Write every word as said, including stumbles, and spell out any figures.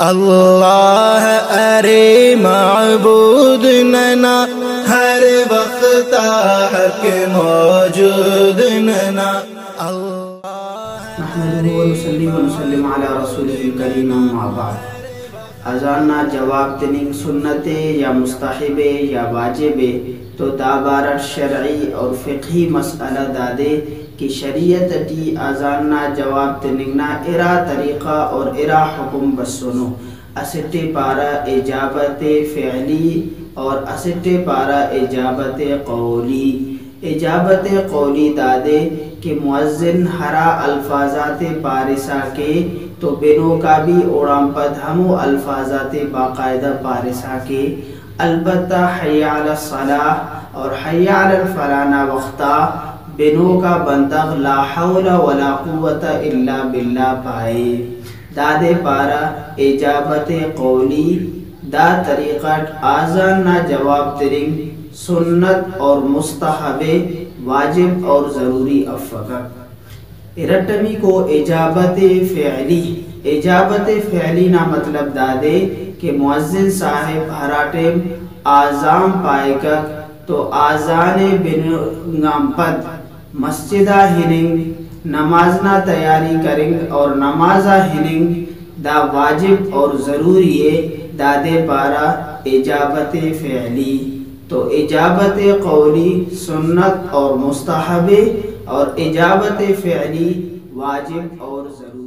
اللہ ارے معبود ننا، ہر وقت حق موجود ننا۔ اللہ نحمده ونصلي ونسلم على رسوله الكريم، أما بعد۔ اذان نا جواب تننگ سنت ءِ یا مستحب ءِ یا واجب ءِ؟ تو دا بارٹ شرعی اور فقہی مسئلہ دادے کہ شریعت ٹی اذان نا جواب تننگ نا ارا طریقہ اور ارا حکم بسنو۔ اسٹ ءِ پارہ اجابت فعلی اور اسٹ ءِ پارہ اجابت قولی۔ اجابت قولی دادے کہ مؤذن ہرا الفاظ آتے پارسا کے تو بنوکا بھی اوڑان پد ہمو الفاظ آتے باقاعدہ پارسا کے، البتہ حی علی الصلاح اور حی علی الفلاح نا وختا بنوکا بندغ لا حول ولا قوت الا باللہ پائے۔ دادے پارہ اجابت قولی۔ دا طریقہ اٹ آذان نا جواب ترنگ سنت اور مستحب، واجب اور ضروری افکہ۔ ارٹمیکو اجابت فعلی۔ اجابت فعلی نا مطلب دادے کہ مؤذن صاحب ہرا ٹائم آذان پائکک تو آذان بننگ آن پد مسجد آ ہننگ، نماز نا تیاری کرنگ اور نماز آ ہننگ دا واجب اور ضروری ءِ، دادے پارہ اجابت فعلی۔ تو اجابت قولی سنت اور مستحب ءِ اور اجابت فعلی واجب اور ضروری۔